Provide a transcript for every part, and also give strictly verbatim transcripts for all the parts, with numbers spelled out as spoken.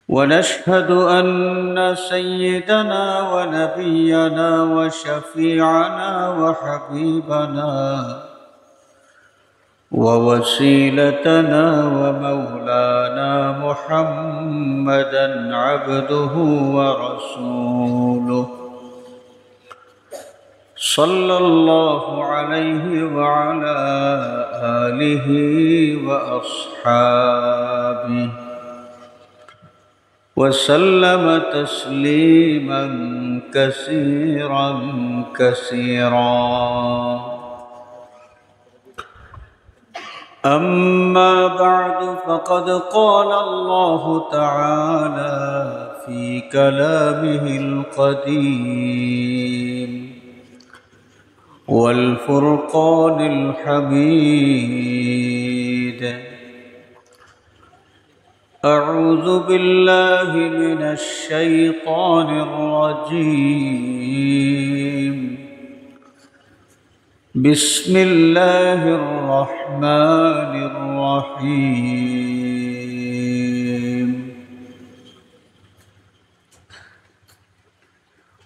ونشهد أن سيدنا ونبينا وشفيعنا وحبيبنا ووسيلتنا ومولانا محمدا عبده ورسوله، صلى الله عليه وعلى آله وأصحابه وسلم تسليما كثيرا كثيرا. أما بعد، فقد قال الله تعالى في كلامه القديم والفرقان الحميد: أعوذ بالله من الشيطان الرجيم. بسم الله الرحمن الرحيم.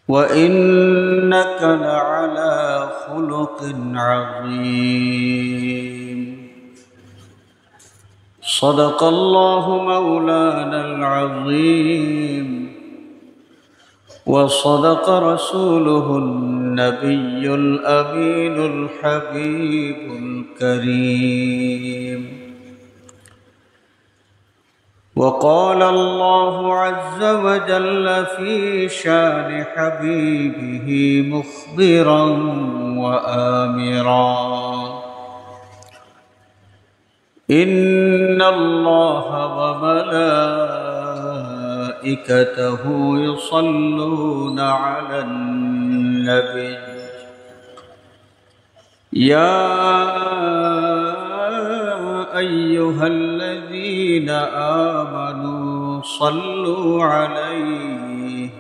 وإنك لعلى خلق عظيم. صدق الله مولانا العظيم، وصدق رسوله النبي الأمين الحبيب الكريم. وقال الله عز وجل في شان حبيبه مخبرا وآمرا: إن الله وملائكته يصلون على النبي، يا أيها الذين آمنوا صلوا عليه،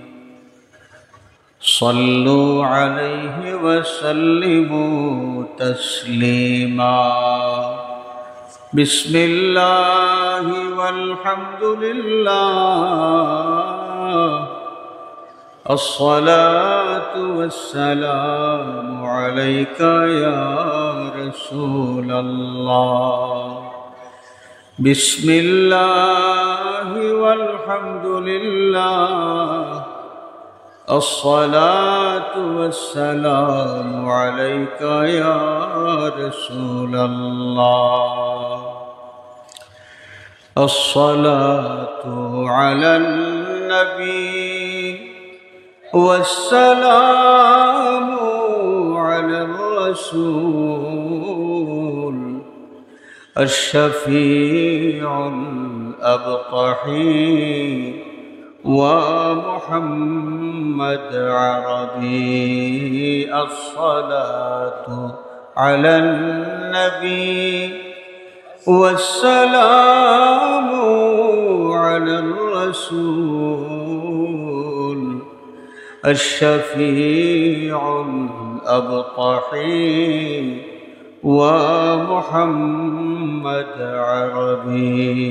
صلوا عليه وسلموا تسليما. بسم الله والحمد لله، الصلاة والسلام عليك يا رسول الله. بسم الله والحمد لله، الصلاة والسلام عليك يا رسول الله. الصلاة على النبي والسلام على الرسول الشفيع الأبطحي ومحمد عربي. الصلاة على النبي والسلام على الرسول الشفيع الأبطحي ومحمد عربي،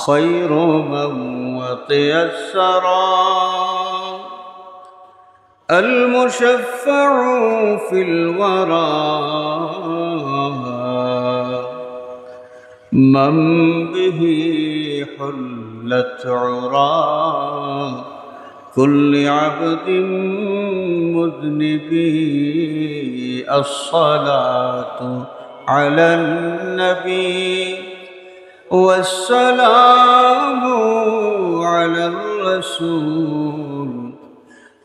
خير من وطي الثرى، المشفع في الورى، من به حلت عرى كل عبد مذنب. الصلاة على النبي والسلام على الرسول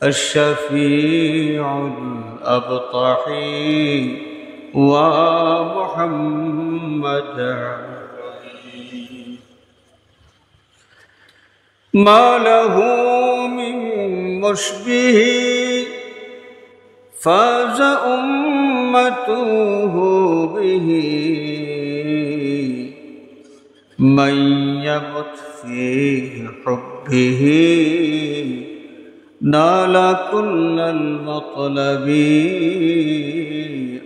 الشفيع الأبطحي ومحمد عربي. ما له من مشبه، فاز أمته به. من يمت في حبه نال كل المطلب.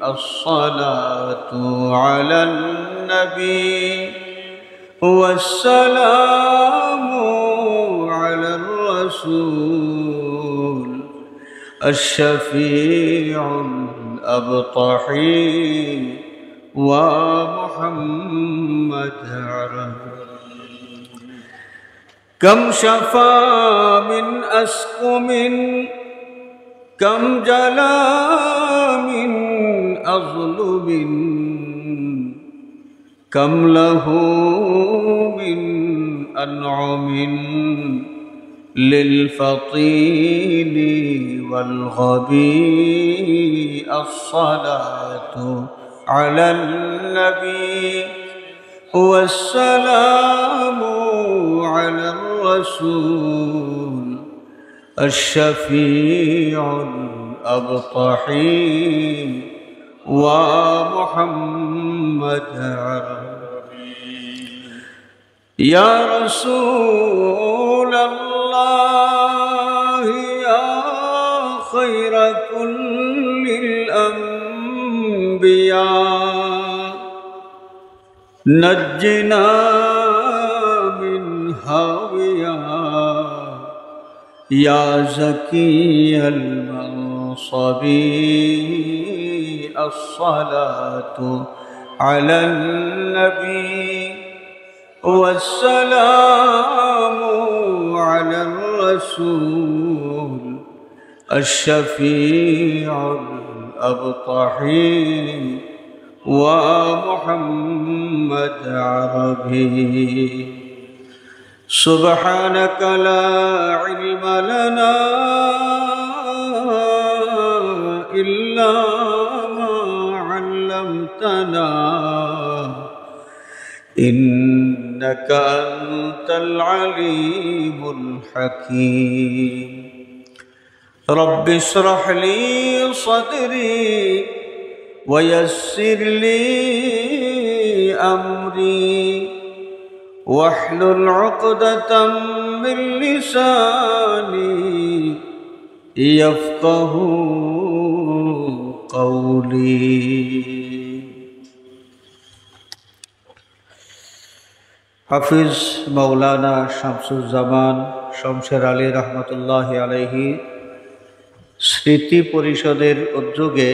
الصلاة على النبي والسلام الرسول الشفيع الأبطحي ومحمد عربي. كم شفى من أسقم، كم جلى من أظلم، كم له من أنعم للفطين والغبي. الصلاة على النبي والسلام على الرسول الشفيع الأبطحي ومحمد عربي. يا رسول الله، يا خير كل الأنبياء، نجنا من هاوية يا زكي المنصب. الصلاة على النبي والسلام على الرسول الشفيع الأبطحي ومحمد عربي. سبحانك لا علم لنا إلا ما علمتنا إنك أنت العليم الحكيم. رب اشرح لي صدري ويسر لي أمري واحلل عقدة من لساني يفقه قولي. হাফিজ মাওলানা শামসুজ্জামান শমশের আলী রহমতুল্লাহ আলাইহি স্মৃতি পরিষদের উদ্যোগে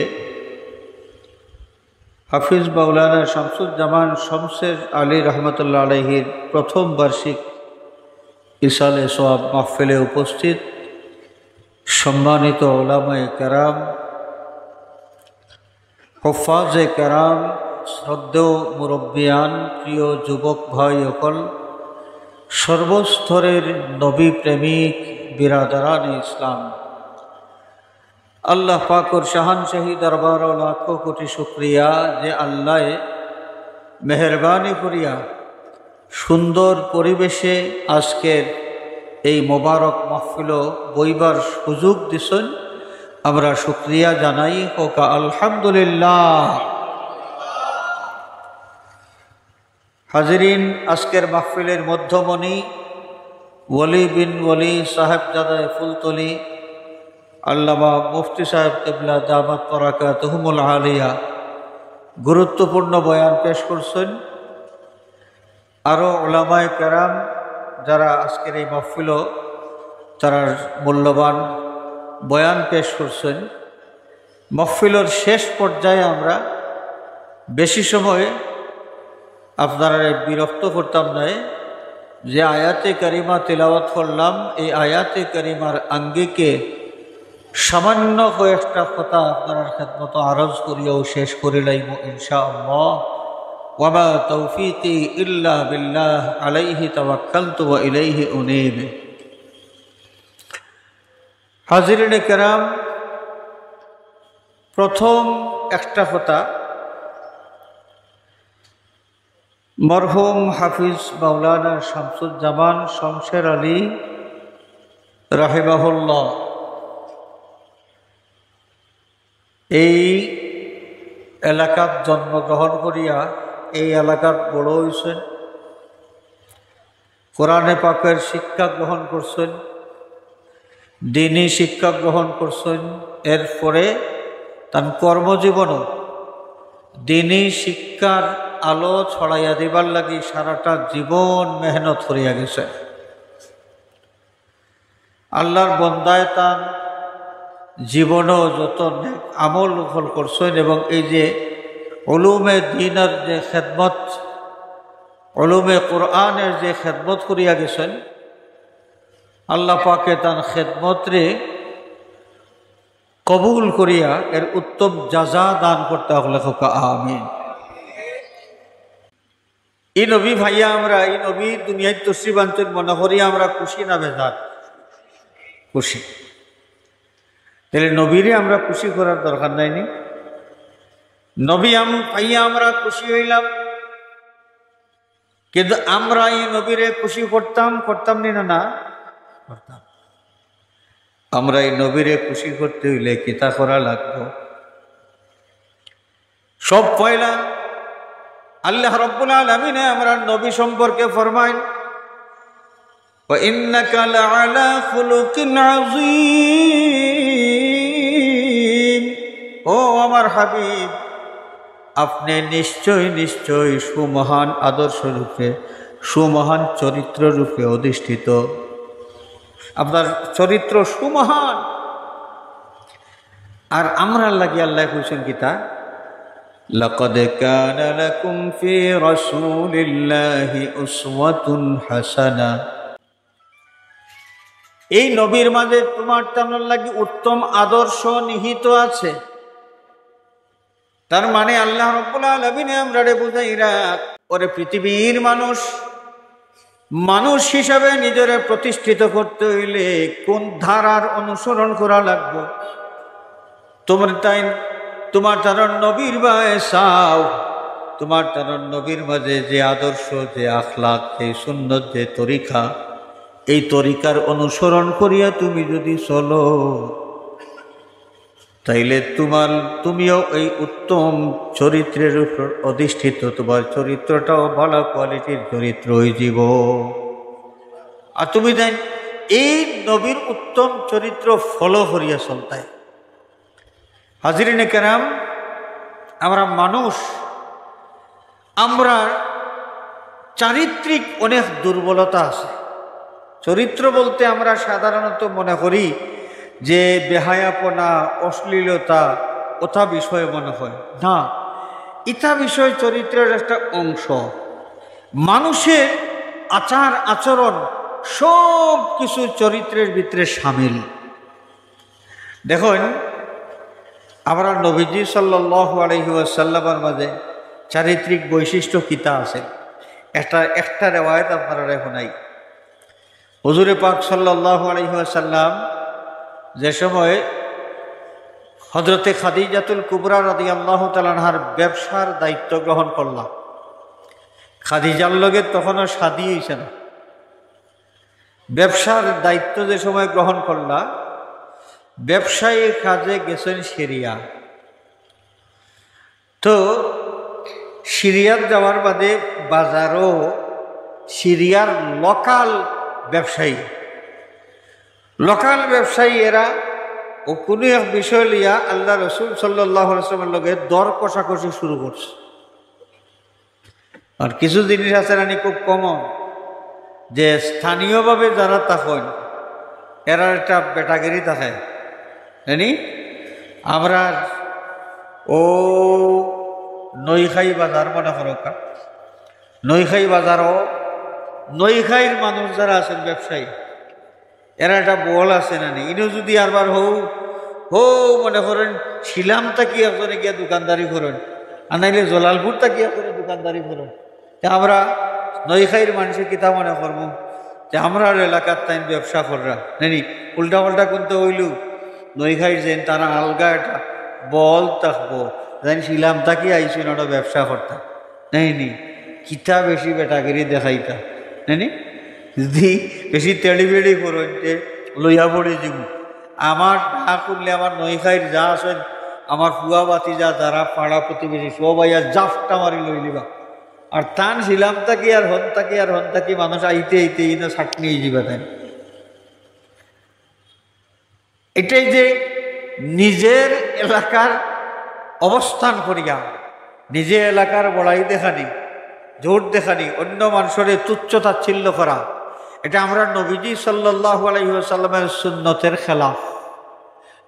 হাফিজ মাওলানা শামসুজ্জামান শমশের আলী রহমতুল্লাহ আলাইহির প্রথম বার্ষিক ইসালে সওয়াব মাহফিলে উপস্থিত সম্মানিত ওলামায়ে কেরাম, হুফাজে কেরাম, শ্রদ্ধেয় মুরব্বিয়ান, প্রিয় যুবক ভাই অকল, সর্বস্তরের নবী প্রেমিক বিরাদারানে ইসলাম, আল্লাহ পাকর শাহানশাহী দরবারো লাখো কোটি শুকরিয়া যে আল্লায় মেহেরবানি করিয়া সুন্দর পরিবেশে আজকের এই মোবারক মাহফিলো বইবার সুযোগ দিছইন। আমরা শুকরিয়া জানাই, কউক্কা আলহামদুলিল্লাহ। হাজিরিন, আজকের মাহফিলের মধ্যমণি ওলি বিন ওলি সাহেবজাদায়ে ফুলতলি আল্লামা মুফতি সাহেব কিবলা দামাত বারাকাতুহুমুল আলিয়া গুরুত্বপূর্ণ বয়ান পেশ করছইন। আরও ওলামায়ে কেরাম যারা আজকের এই মাহফিলো তারার মূল্যবান বয়ান পেশ করছইন। মাহফিলর শেষ পর্যায়ে আমরা বেশি সময় আপনারারে বিরক্ত করতাম নায়। যে আয়াতে কারিমা তিলাওয়াত করলাম, এই আয়াতে কারিমার আঙ্গিকে সামান্য কয়েকটা কথা আপনারার খেদমতো আরজ করিয়াউ শেষ করিলাইমু ইনশাআল্লাহ। ওয়ামা তৌফিকি ইল্লা বিল্লাহ, আলাইহি তাওয়াক্কালতু ওয়া ইলাইহি উনীব। হাজিরিনে কেরাম, প্রথম একটা কথা, মরহুম হাফিজ মাওলানা শামসুজ্জামান শমশের আলী রাহিমাহুল্লাহ এই এলাকাত জন্মগ্রহণ করিয়া এই এলাকাত বড় অইছইন, কোরআনে পাকের শিক্ষা গ্রহণ করছইন, দ্বীনি শিক্ষা গ্রহণ করছইন। এরপরে তান কর্মজীবনও দ্বীনি শিক্ষার আলো ছড়াইয়া দিবার লাগি সারাটা জীবন মেহনত করিয়া গেছইন। আল্লাহর বন্দায় তান জীবনও যত নেক আমল হকল করছইন এবং এই যে উলুমে দ্বীনর যে খেদমত, উলুমে কোরআনর যে খেদমত করিয়া গেছইন, আল্লাহ পাকে তান খেদমতরে কবুল করিয়া এর উত্তম জাযা দান করতা, হকলে কউক্কা আমিন। ই নবী পাইয়া আমরা, ই নবী দুনিয়াত তশরিফ আনছইন মনে করি আমরা খুশি না বেজার? খুশি। তাইলে নবীরে আমরা খুশি করার দরকার নাই নি? নবী আম-, পাইয়া আমরা খুশি অইলাম, কিন্তু আমরা ই নবীরে খুশি করতাম, করতাম নি না? না করতাম। আমরা ই নবীরে খুশি করতে অইলে কিতা করা লাগবো? সব পয়লা আল্লাহ রাব্বুল আলামিনে আমরার নবী সম্পর্কে ফরমাইন, "ওয়া ইন্নাকা লাআলা খুলুকিন আযীম।" ও আমার হাবিব, আপনি নিশ্চয়, নিশ্চয় সুমহান আদর্শ রূপে, সুমহান চরিত্র রূপে অধিষ্ঠিত। আপনার চরিত্র সুমহান। আর আমরার লাগি আল্লাহ কইছইন কিতা? "লাকাদ কানা লাকুম ফি রাসূলিল্লাহি উসওয়াতুন হাসানা।" এই নবীর মাঝে তোমার তানোর লাগি উত্তম আদর্শ নিহিত আছে। তার মানে আল্লাহ রাব্বুল আলামিনে আমরারে বুঝাইরা, ওরে পৃথিবীর মানুষ, মানুষ হিসাবে নিজরে প্রতিষ্ঠিত করতে অইলে কোন ধারার অনুসরণ করা লাগবো? তোমার তাই, তোমার তানোর নবীর বায় চাও, তোমার তানোর নবীর মাঝে যে আদর্শ, যে আখলাক, যে সুন্নত, যে তরিকা, এই তরিকার অনুসরণ করিয়া তুমি যদি চলো, তাইলে তোমার, তুমিও এই উত্তম চরিত্রের উপর অধিষ্ঠিত, তোমার চরিত্রটাও ভালো কোয়ালিটির চরিত্র অইযিবো। আর তুমি দেন এই নবীর উত্তম চরিত্র ফলো করিয়া চলতায়। হাজিরিনে কেরাম, আমরা মানুষ, আমরার চারিত্রিক অনেক দুর্বলতা আছে। চরিত্র বলতে আমরা সাধারণত মনে করি যে বেহায়াপনা, অশ্লীলতা, ওটা বিষয় মনে হয় না। ইটা বিষয় চরিত্রের একটা অংশ। মানুষের আচার আচরণ সব কিছু চরিত্রের ভিতরে সামিল। দেখইন, আমরা নবীজি সাল্লাল্লাহু আলাইহি ওয়াসাল্লামের মাঝে চারিত্রিক বৈশিষ্ট্য কিতা আছে, একটা, একটা রেওয়ায়েত আপনারারে হুনাই। হুজুরে পাক সাল্লাল্লাহু আলাইহি ওয়াসাল্লাম যে সময় হযরতে খাদিজাতুল কুবরা রাদিয়াল্লাহু তাআলা আনহার ব্যবসার দায়িত্ব গ্রহণ করলা, খাদিজার লগে তখনও শাদী হইছে না, ব্যবসার দায়িত্ব যে সময় গ্রহণ করলা, ব্যবসায়ী কাজে গেছইন সিরিয়া। তো সিরিয়াত যাওয়ার বাদে বাজারও সিরিয়ার লোকাল ব্যবসায়ী, লোকাল ব্যবসায়ী এরা ও কোনো এক বিষয় লইয়া আল্লাহ রসুল সাল্লাল্লাহু আলাইহি ওয়াসাল্লামের লগে দর কষাকষি শুরু করছে। আর কিছু জিনিস আছে নানি খুব কমন, যে স্থানীয়ভাবে যারা থাকইন, এরার একটা বেটাগিরি থাকে, জানি? আমরা ও নইখাই বাজার মনে করো কা, নইখাই বাজারও নইখাইর মানুষ যারা আছেন ব্যবসায়ী, এরা একটা বল আছে নানি, ইনো যদি আরবার হউ, হউ মনে করেন শিলাম থাকি একজনে গিয়া দোকানদারি করেন, আর নাইলে জলালপুর থাকি একজনে দোকানদারি করেন, তে আমরা নইখাইর মানুষে কিতা মনে করবো? তে আমরার এলাকার তাইন ব্যবসা কররা, নানি? উল্টা পাল্টা কুন্তা অইলেও নইখাইর যেন তারা আলগা একটা বল থাকবো, যেন শিলাম থাকি আইছইন, ওটা ব্যবসা করতা, নানি? কিতা বেশি বেটাগিরি দেখাইতা, নানি? যদি বেশি তেড়িবেড়ি করইন, তে লইয়া পড়ি যিমু। আমার ডাক হুনলে আমার নইখাইর যা আছইন, আমার ফুয়া ভাতিজা যারা পাড়া প্রতিবেশী সব আইয়া জাপটা মারি লইলিবা। আর তান শিলাম থাকি আর হন থাকি আর হন থাকি মানুষ আইতে আইতে ইনো ছাটনি অইযিবা তাইন। এটাই যে নিজের এলাকার অবস্থান করিয়া, নিজে এলাকার বড়াই দেখানি, জোর দেখানি, অন্য মানুষরে তুচ্ছ তাচ্ছিল্য করা, এটা আমরা নবীজি সাল্লাল্লাহু আলাইহি ওয়াসাল্লামের সুন্নতের খেলাফ,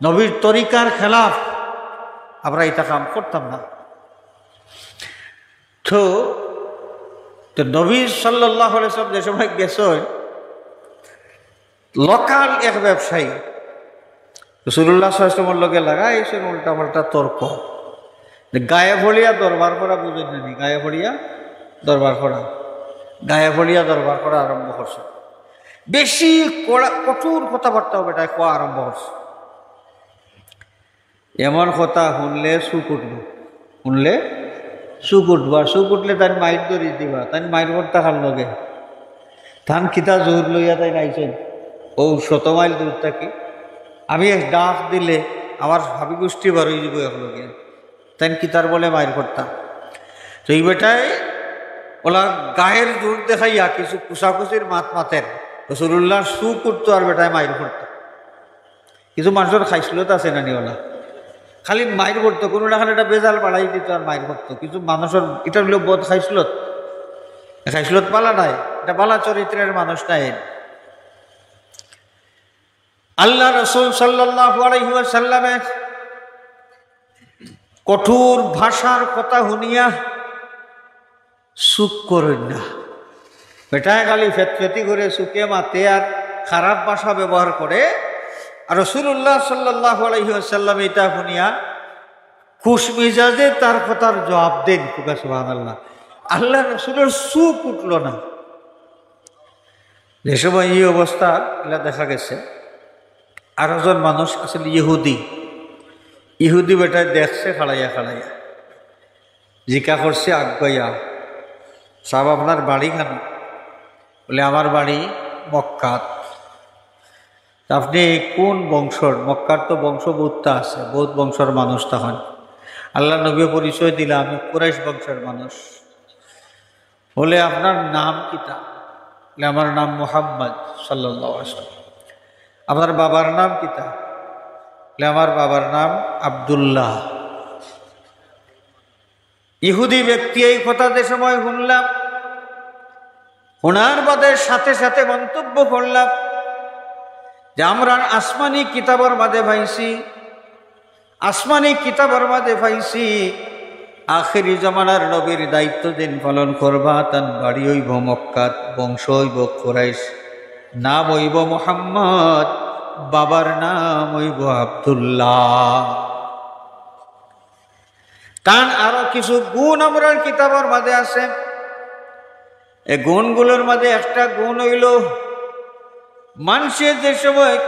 নবীর তরিকার খেলাফ। আমরা এটা কাম করতাম না। তো তো নবী সাল্লাল্লাহু আলাইহি ওয়াসাল্লাম যে সময় গেছেন, লোকাল এক ব্যবসায়ী রাসূলুল্লাহ সাল্লাল্লাহু আলাইহি ওয়াসাল্লামের লগে লাগাইছেন উল্টা পাল্টা তর্ক। যে গায়ে পড়িয়া দরবার করা বুঝেন না নি? গায়ে পড়িয়া দরবার করা, গায়ে পড়িয়া দরবার করা আরম্ভ করছে। বেশি কড়া, কঠোর কথাবার্তা বেটায় কওয়া আরম্ভ করছে। এমন কথা হুনলে চুক উঠবো, হুনলে চুক উঠবো। আর চুক উঠলে তাইন মাইর ধরি দিবা, তাইন মাইর করতা কার লগে? তান কিতা জোর লইয়া তাইন আইছেন ও শত মাইল দূর থাকি। আমি এক ডাক দিলে আমার হাবি গোষ্ঠী বারই দিব এক লগে। তাইন কিতার বলে মাইর করতা? তো এই বেটায় ওলা গায়ের জোর দেখাইয়া কিছু কুচাকুচির মাত মাতের। রাসূলুল্লাহর চুক উঠতো আর বেটায় মাইর করতো। কিছু মানুষের খাইছলত আছে না নি ওলা? খালি মাইর করতো, কোনো না খালি একটা বেজাল বাড়াই দিত আর মাইর করতো। কিছু মানুষের এটা হইল বদ খাইছলত। খাইছলত বালা নাই, এটা বালা চরিত্রের মানুষ নাই। আল্লাহ রাসূল সাল্লাল্লাহু আলাইহি ওয়াসাল্লামের কঠোর ভাষার কথা হুনিয়া চুক করইন না। বেটায় খালি ফেতফেতি করে, চুকে মাতে আর খারাপ ভাষা ব্যবহার করে। আর রাসূলুল্লাহ সাল্লাল্লাহু আলাইহি ওয়াসাল্লাম এটা হুনিয়া খুশ মিজাজে তার কথার জবাব দেন। খুকা সুবহানাল্লাহ। আল্লাহ রাসূলের চুক উঠল না। যে সময় এই অবস্থা এলা দেখা গেছে, আরো জন মানুষ আছিল ইহুদি। ইহুদি বেটায় দেখছে খাড়াইয়া খাড়াইয়া, জিকা করছে আগুয়াইয়া, "সাব, আপনার বাড়ি কানো?" বলে, "আমার বাড়ি মক্কাত।" "তা আপনি কোন বংশর?" মক্কার তো বংশ বহুততা আছে, বহুত বংশর মানুষ তখন। আল্লাহ নবী পরিচয় দিলা, "আমি কুরাইশ বংশর মানুষ।" বলে, "আপনার নাম কিতা?" বলে, "আমার নাম মুহাম্মদ সাল্লাল্লাহু আলাইহি ওয়াসাল্লাম।" "আপনার বাবার নাম কিতা?" বলে, "আমার বাবার নাম আব্দুল্লাহ।" ইহুদি ব্যক্তি এই কথা যে সময় শুনলাম, শোনার বাদে সাথে সাথে মন্তব্য করলাম যে, "আমরা আসমানি কিতাবর মাঝে পাইছি, আসমানি কিতাবর মাঝে পাইছি, আখেরি জমানার নবীর দায়িত্ব যেইন পালন করবা, তান বাড়ি অইবো মক্কাত, বংশ অইবো কুরাইশ, নাম অইবো মুহাম্মদ, বাবার নাম অইবো আব্দুল্লাহ।" তান আরো কিছু গুণ আমরার কিতাবর মাঝে আছে। এই গুণগুলোর মাঝে একটা গুণ অইল, মানষে যে সময়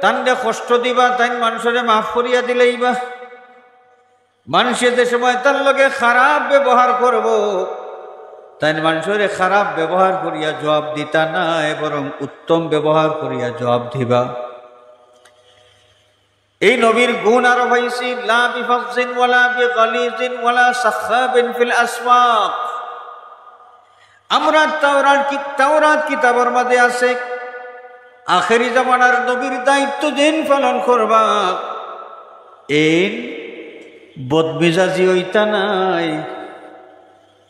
তানরে কষ্ট দিবা, তাইন মানষরে মাফ করিয়া দিলাইবা। মানষে যে সময় তার লগে খারাপ ব্যবহার করবো, তাইন মানষরে খারাপ ব্যবহার করিয়া জবাব দিতা নায়, বরং উত্তম ব্যবহার করিয়া জবাব দিবা। এই নবীর গুণ আরো পাইছি, "লা বিফাজ্জিন ওয়ালা বিগালিজিন ওয়ালা সাখাবিন ফিল আসওয়াক।" আমরা তাওরাত কি-, তাওরাত কিতাবর মাঝে আছে, আখেরি জমানার নবীর দায়িত্ব যেইন পালন করবা, এইন বদমিজাজি অইতা নায়,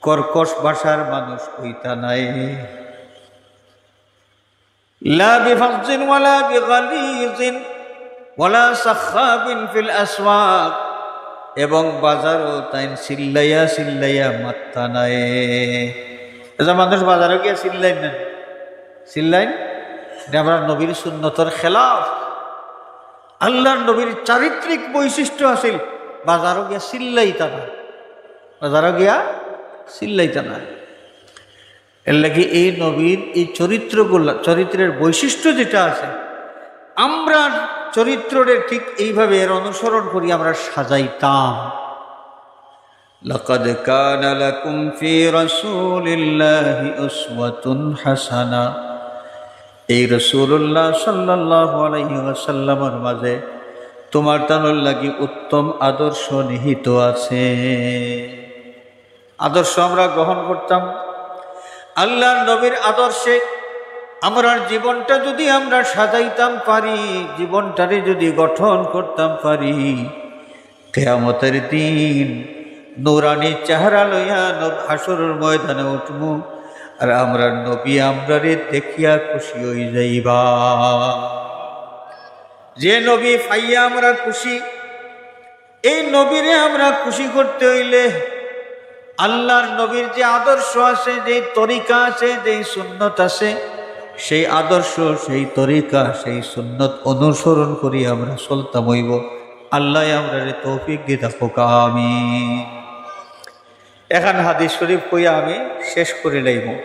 কর্কশ ভাষার মানুষ অইতা নায়। লা বিফাজ্জিন ওয়ালা বিগালিজিন ওয়ালা সাখাবিন ফিল আসওয়াক, এবং বাজারো তাইন চিল্লাইয়া চিল্লাইয়া মাততা নায়। এজন্য মানুষ বাজারো গিয়া চিল্লাইন না, চিল্লাইন, এটা আমরার নবীর সুন্নতর খেলাফ। আল্লাহর নবীর চারিত্রিক বৈশিষ্ট্য আছিল বাজারো গিয়া চিল্লাইতা না, বাজারো গিয়া চিল্লাইতা না। এর লাগি এই নবীর এই চরিত্রগুলা, চরিত্রের বৈশিষ্ট্য যেটা আছে, আমরার চরিত্ররে ঠিক এইভাবে এর অনুসরণ করি আমরা সাজাইতাম। লাকাদ কানা লাকুম ফি রাসূলিল্লাহি উসওয়াতুন হাসানাহ। এই রাসূলুল্লাহ সাল্লাল্লাহু আলাইহি ওয়াসাল্লামের মাঝে তোমার তানোর লাগি উত্তম আদর্শ নিহিত আছে। আদর্শ আমরা গ্রহণ করতাম। আল্লাহর নবীর আদর্শে আমরার জীবনটা যদি আমরা সাজাইতাম পারি, জীবনটারে যদি গঠন করতাম পারি, কিয়ামতের দিন নুরানি চেহারা লইয়া নব-, হাশরর ময়দানে উঠমু। আর আমরার নবী আমরারে দেখিয়া খুশি অইযাইবা। যে নবী পাইয়া আমরা খুশি, এই নবীরে আমরা খুশি করতে অইলে আল্লার নবীর যে আদর্শ আছে, যে তরিকা আছে, যে সুন্নত আছে, সেই আদর্শ, সেই তরিকা, সেই সুন্নত অনুসরণ করি আমরা চলতাম অইবো। আল্লায় আমরারে তৌফিক দি থাকউক, আমিন। এখান হাদিস শরীফ কইয়া আমি শেষ করিলাইমু।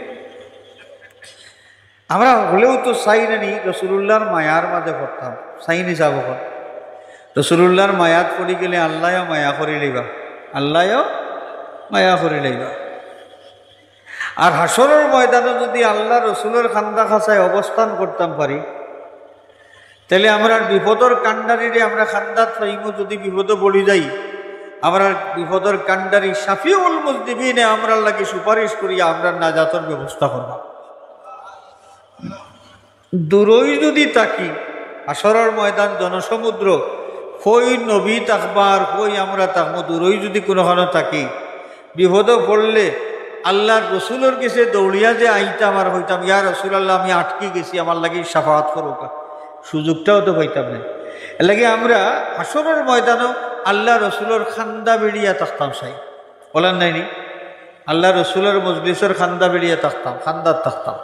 আমরা হকলেউ তো চাই না নি রসুলুল্লাহর মায়ার মাঝে পড়তাম, চাই নি সাব অকল? রসুলুল্লাহর মায়াত পড়ি গেলে আল্লায়ও মায়া করিলাইবা, আল্লায়ও মায়া করিলাইবা। আর হাশরর ময়দানো যদি আল্লার রসুলর কান্দা কাছায় অবস্থান করতাম পারি, তাইলে আমরার বিপদর কান্ডারিরে আমরা কান্দাত পাইমু। যদি বিপদো পড়ি যাই, আমরার বিপদর কান্ডারি শাফিউল মুজনিবিনে আমরার লাগি সুপারিশ করিয়া আমরার নাজাতর ব্যবস্থা করবা। দূরই যদি থাকি, হাশরর ময়দান জনসমুদ্র, কই নবী থাকবা আর কই আমরা থাকমু, দূরই যদি কুনুখানো থাকি, বিপদো পড়লে আল্লার রসুলর গেছে দৌড়িয়া যে আইতাম আর কইতাম, "ইয়া রাসুলাল্লাহ, আমি আটকি গেছি, আমার লাগি শাফাআত করউক্কা।" সুযোগটাও তো পাইতাম না। এরলাগি আমরা হাশরর ময়দানো আল্লার রসুলর কান্দা বেড়িয়া থাকতাম চাই, বলেন নাইনি? আল্লার রসুলর মজলিসর কান্দা বেড়িয়া থাকতাম, কান্দাত থাকতাম।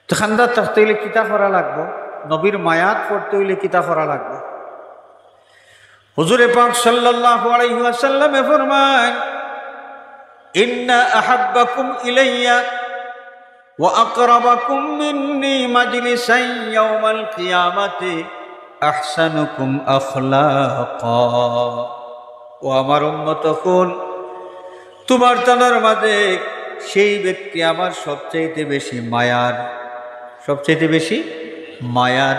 তো কান্দাত থাকতে অইলে কিতা করা লাগবো? নবীর মায়াত পড়তে অইলে কিতা করা লাগবো? হুজুরে পাক সাল্লাল্লাহু আলাইহি ওয়াসাল্লামে ফরমাইন, "ইন্না আহাব্বাকুম ইলাইয়া ওয়া আকরাবাকুম মিন্নি মাজলিসান ইয়াউমাল কিয়ামাতি আহসানুকুম আখলাকা।" ও আমার উম্মত অকল, তুমার তানর মাঝে সেই ব্যক্তি আমার সবচাইতে বেশি মায়ার, সবচাইতে বেশি মায়ার,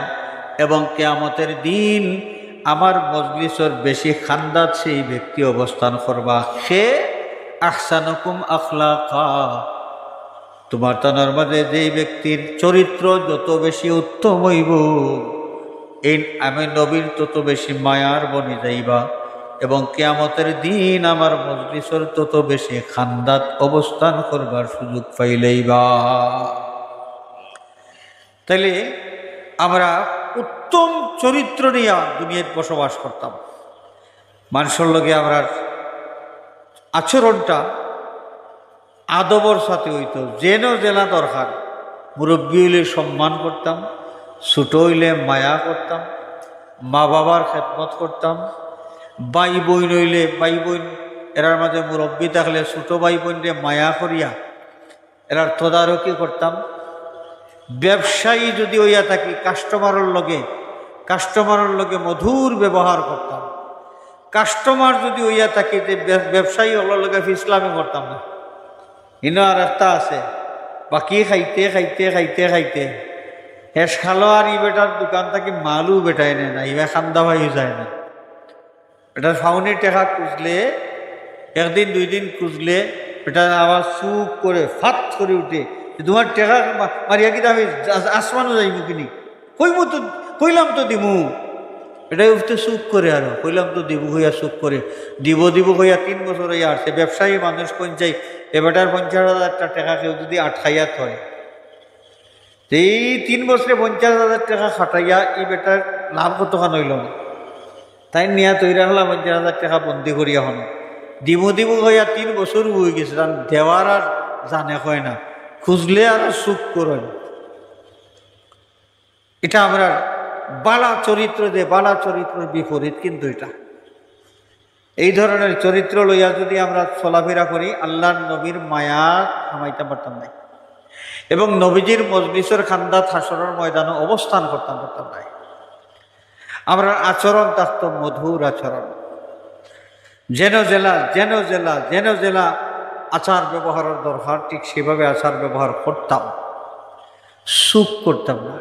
এবং কিয়ামতের দিন আমার মজলিসর বেশি কান্দাত সেই ব্যক্তি অবস্থান করবা। কে? আহসানুকুম আখলাকা। তুমার তানর মাঝে যেই ব্যক্তির চরিত্র যত বেশি উত্তম অইবো, এই আমি নবীর তত বেশি মায়ার বনি যাইবা, এবং কিয়ামতের দিন আমার মজলিসর তত বেশি কান্দাত অবস্থান করবার সুযোগ পাইলাইবা। তাইলে আমরা উত্তম চরিত্র নিয়া দুনিয়াত বসবাস করতাম, মানষর লগে আমরার আচরণটা আদবর সাথে অইতো, যেন যেলা দরকার। মুরব্বি অইলে সম্মান করতাম, ছোট অইলে মায়া করতাম, মা বাবার খেদমত করতাম, ভাই বইন অইলে, ভাই বইন এরার মাঝে মুরব্বি থাকলে ছোট ভাই বইনরে মায়া করিয়া এরার তদারকি করতাম। ব্যবসায়ী যদি অইয়া থাকি, কাস্টমারর লগে, কাস্টমারর লগে মধুর ব্যবহার করতাম। কাস্টমার যদি অইয়া থাকি, তে ব্য-, ব্যবসায়ী অকলর লগে ফিসলামি করতাম না। ইনো আর একটা আছে, বাকি খাইতে খাইতে খাইতে খাইতে হেশ খালো আর ই বেটার দোকান থাকি মালও বেটায় নেয় না, ইবা কান্দা পাইও যায় না। বেটার ফাউনি টেকা খুঁজলে, একদিন দুই দিন খুঁজলে, বেটা আবার চুপ করে, ফাত করে উঠে, "তুমার টেকা মা-, মারিয়া কিতা আমি আস-, আসমানো যাইমু কিনি? কইমু তো, কইলাম তো দিমু।" বেটায় উঠতে চুপ করে, আরো কইলাম তো দিমু কইয়া চুপ করে, দিমু দিমু কইয়া তিন বছর অইয়া আসছে। ব্যবসায়ী মানুষ কইন চাই, এ বেটার পঞ্চাশ হাজার টেকা কেউ যদি আটকাইয়া থয়, এই তিন বছরে পঞ্চাশ হাজার টেকা খাটাইয়া ই বেটার লাভ কতখান অইলো না? তাইন নিয়া তৈরি রাখলা পঞ্চাশ হাজার টেকা বন্দি করিয়া। অখন দিমু দিমু কইয়া তিন বছর অইগেছে, তান দেওয়ার আর জানে কয় না, খুঁজলে আরো চুপ করইন। ইটা আমরার বালা চরিত্র, যে বালা চরিত্রর বিপরীত কিন্তু ইটা। এই ধরনের চরিত্র লইয়া যদি আমরা চলাফেরা করি, আল্লার নবীর মায়াত হামাইতাম পারতাম নায়, এবং নবীজির মজলিসর কান্দাত হাশরর ময়দানো অবস্থান করতাম পারতাম নায়। আমরার আচরণ থাকতো মধুর আচরণ, যেন যেলা, যেন যেলা, যেন যেলা আচার ব্যবহারর দরকার, ঠিক সেইভাবে আচার ব্যবহার করতাম, চুপ করতাম না,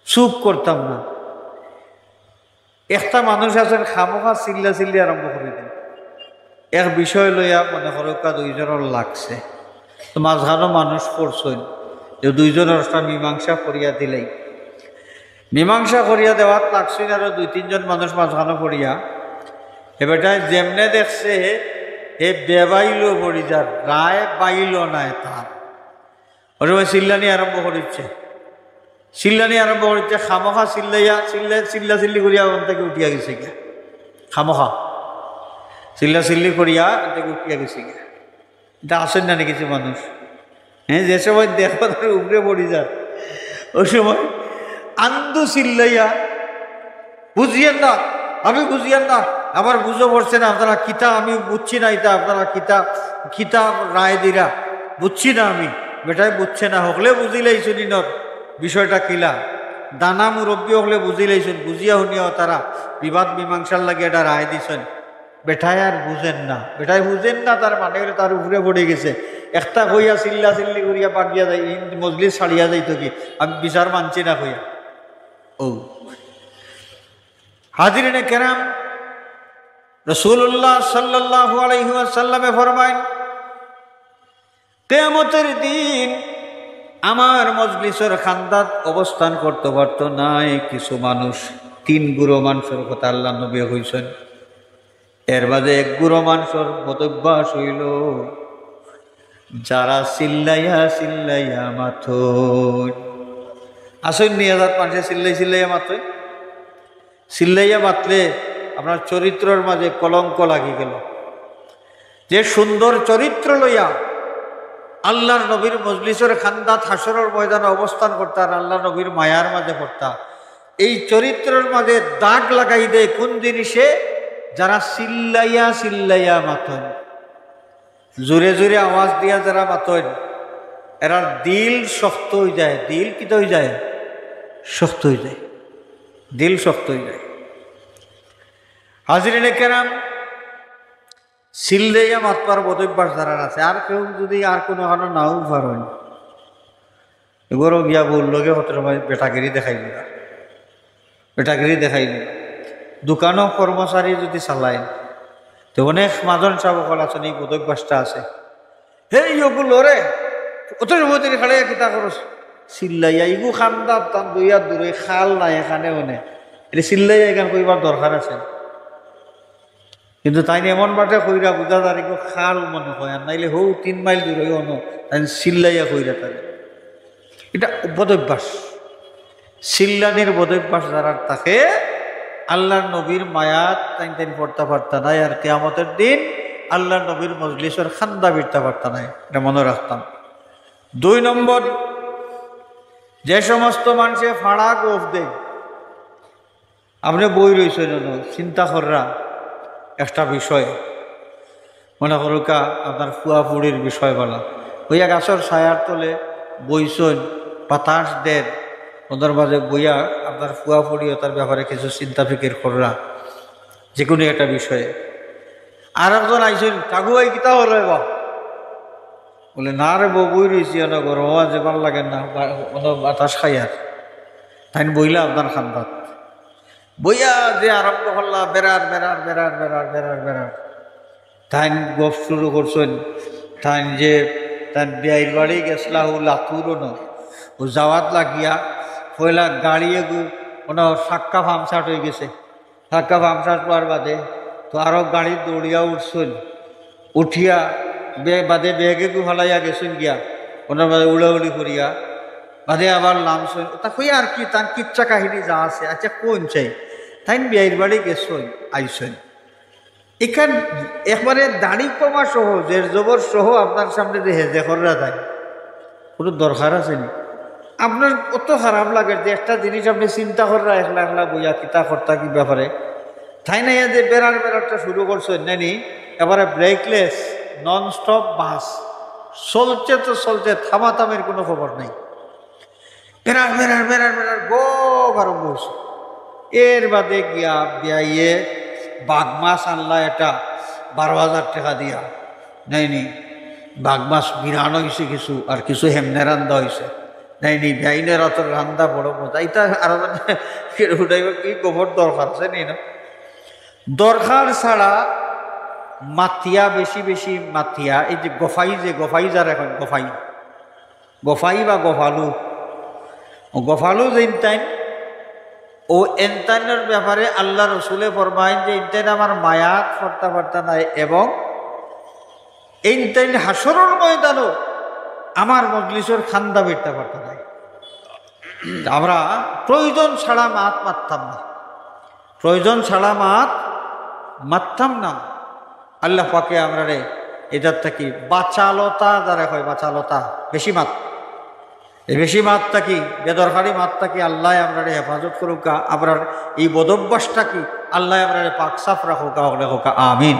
চুপ করতাম না। একটা মানুষ আছইন, খামোখা চিল্লা চিল্লি আরম্ভ করি দেইন। এক বিষয় লইয়া মনে করউক্কা দুইজনর লাগছে, তো মাঝখানো মানুষ পড়ছইন, যে দুইজনর একটা মীমাংসা করিয়া দিলাই। মীমাংসা করিয়া দেওয়াত লাগছইন আরো দুই তিনজন মানুষ মাঝখানো পড়িয়া। এ বেটায় যেমনে দেখছে হে বেবাইলো পড়ি যার, রায় বাইলো নায় তার। ওই সময় চিল্লানি আরম্ভ করিচ্ছে, চিল্লানি আরম্ভ করিচ্ছে, খামোখা চিল্লাইয়া, চিল্লা, চিল্লা চিল্লি করিয়া ওখান থেকে উঠিয়া গেছে গিয়া। খামোখা চিল্লা চিল্লি করিয়া ওখান থেকে উঠিয়া গেছে গিয়া। এটা আসেন না নি কিছু মানুষ? হ্যাঁ, যে সময় দেখো তার উপরে পড়ি যার, ওই সময় আন্দু চিল্লাইয়া, "বুঝিয়েন না, আমি বুঝিয়েন না, আমার বুঝো পড়ছে না, আপনারা কিতা, আমি বুঝছি না, এটা আপনারা কিতা, কিতা রায় দিরা, বুঝছি না আমি।" বেটায় বুঝছে না, হকলে বুঝিলাইছইন ইনর বিষয়টা কিলা, দানা মুরব্বী হকলে বুঝিলাইছইন, বুঝিয়া হুনিয়াও তারা বিবাদ মীমাংসার লাগি এটা রায় দিছইন। বেটায় আর বুঝেন না, বেটায় বুঝেন না, তার মানে হইলো তার উপরে পড়ি গেছে। একটা কইয়া চিল্লা চিল্লি করিয়া বাগিয়া যায়, ইন মজলিস ছাড়িয়া যাইতো কি, আমি বিচার মানছি না কইয়া। ও হাজিরিনে কেরাম, রাসূলুল্লাহ সাল্লাল্লাহু আলাইহি ওয়াসাল্লামে ফরমাইন, কিয়ামতের দিন আমার মজলিসর খান্দাত অবস্থান করতে পারতো নায় কিছু মানুষ, তিন গুরু মানুষর কথা আল্লার নবী কইছইন। এর মাঝে এক গুরু মানুষর বদভ্যাস হইল, যারা চিল্লাইয়া চিল্লাইয়া মাতইন। আসইন নি, হাজার মানুষে চিল্লাই চিল্লাইয়া মাতইন। চিল্লাইয়া মাতলে আপনার চরিত্রর মাঝে কলঙ্ক লাগি গেল। যে সুন্দর চরিত্র লইয়া আল্লার নবীর মজলিসর খান্দাত হাশরর ময়দানে অবস্থান করতা আর আল্লার নবীর মায়ার মাঝে পড়তা, এই চরিত্রর মাঝে দাগ লাগাই দেয় কোন জিনিসে? যারা চিল্লাইয়া চিল্লাইয়া মাতইন, জোরে জোরে আওয়াজ দিয়া যারা মাতইন, এরার দিল শক্ত হয়ে যায়। দিল কিতা হয়ে যায়? শক্ত হয়ে যায়, দিল শক্ত হয়ে যায়। হাজিরিনে কেরাম, চিল্লাইয়া মাতবার বদভ্যাস যারার আছে, আর কেউ যদি আর কোনো কারণে নাও পারইন, ঘরো গিয়া বউর লগে হতর সময় বেটাগিরি দেখাইল না, বেটাগিরি দেখাইল না। দোকানো কর্মচারী যদি চালাইন, তো অনেক মাজন সাহেব অকল আছইন, এই বদভ্যাসটা আছে। "হেই, ওগুলো রে, অত সময় ধরে খাড়াইয়া কিতা করস?" চিল্লাইয়া, ইগু খান্দাত তান দুইয়া দূরে খাল নাই এখানে ওনে। এটা চিল্লাইয়া এখান কইবার দরকার আছে। কিন্তু তাইন এমন বাটে কইরা বুঝা যার ইগু খাল মনে হয়, আর নাইলে হউ তিন মাইল দূরে অনো, তাইন চিল্লাইয়া কইরা তারে। এটা বদভ্যাস। চিল্লানির বদভ্যাস যারার থাকে, আল্লার নবীর মায়াত তাইন তাইন পড়তা পারতা নায়, আর কিয়ামতের দিন আল্লার নবীর মজলিসর খান্দা ভিড়তা পারতা নায়, এটা মনে রাখতাম। দুই নম্বর, যে সমস্ত মানুষে ফাড়া গফ দেয়, আপনে বই রইছইন, চিন্তা কররা একটা বিষয়, মনে করুক্কা আপনার ফুয়া ফুড়ির বিষয় বালা, বইয়া গাছর ছায়ার তলে বইছইন, বাতাস দের, ওদের মাঝে বইয়া আপনার ফুয়া ফুড়ি ওটার ব্যাপারে কিছু চিন্তা ফিকির কররা, যে কোনো একটা বিষয়ে। আর একজন আইছইন, "কাকু ভাই, কিতা হলো এবার?" বলে, "না রে বউ, বই রইছি, এনে গরম হওয়া যে ভালো লাগে না, বা-, কোনো বাতাস খাই আর।" তাইন বইলা আপনার খান্দাত, বইয়া যে আরম্ভ করলা, বেড়ার, বেড়ার, বেড়ার, বেড়ার, বেড়ার, বেড়ার। তাইন গপ শুরু করছইন, তাইন যে তাইন বিয়াইর বাড়ি গেছলা, ও লাতুর ন, ও যাওয়াত লাগিয়া পয়লা গাড়ি এগু, ওনার সাক্কা পাংচার হয়ে গেছে। সাক্কা পাংচার হওয়ার বাদে তো আরো গাড়ি দৌড়িয়া উঠছইন, উঠিয়া বে-, বাদে ব্যাগে গু ফালাইয়া গেছইন গিয়া, ওনার বাদে উড়াউড়ি করিয়া বাদে আবার লামছইন। ওটা কই আর কি, তার কিচ্ছা কাহিনী যা আছে। আচ্ছা, কোন চাই? তাইন বিয়াইর বাড়ি গেছইন, আইছইন। এখান একবারে দাড়ি কমা সহ, জের জবর সহ আপনার সামনে যে হেজে কররা যায়, কোনো দরকার আছে নি? আপনার অত খারাপ লাগে যে একটা জিনিস আপনি চিন্তা কররা একলা একলা বইয়া কিতা করতা কি ব্যাপারে। তাইন আইয়া যে বেড়ার বেড়ারটা শুরু করছইন, নানি, এবারে ব্রেকলেস, নন স্টপ বাস, চলছে তো চলছে, থামাথামির কোনো খবর নাই। বেড়ার, বেড়ার, বেড়ার, বেড়ার, গপ আরম্ভ হইছে। এর বাদে গিয়া বিয়াইয়ে বাঘ মাছ আনলা এটা বারো হাজার টাকা দিয়া। নাইনি, বাঘ মাছ বিরান হইছে কিছু, আর কিছু হেমনে রান্দা হইছে। নাইনি, বিয়াইনের হাতর রান্দা বড় মজা। ইটা আর উঠাইব কি গোবর দরকার আছে নি না? দরকার ছাড়া মাতিয়া, বেশি বেশি মাতিয়া, এই যে গফাই, যে গফাই যার এখন গফাই, গফাই বা গফালু, ও গফালু যে ইনতাইন, ও এনতাইনর ব্যাপারে আল্লাহ রসুলে ফরমাইন যে ইনতাইন আমার মায়াত ফরতা ফরতা নাই, এবং এইন তাইন হাশরর ময়দানও আমার মজলিসর খান্দা বেরতা পারতা নায়। আমরা প্রয়োজন ছাড়া মাত মাততাম না, প্রয়োজন ছাড়া মাত মাততাম না। আল্লাহ পাকে আমরারে এটার থাকি বাচালতা, যারা কয় বাচালতা, বেশি মাত, এই বেশি মাত থাকি, বেদরকারি মাত থাকি আল্লাহ আমরারে হেফাজত করুকা। আমরার এই বদভ্যাস থাকি আল্লাহ আমরারে পাক সাফ রাখুকা, হকলে কউকা আমিন।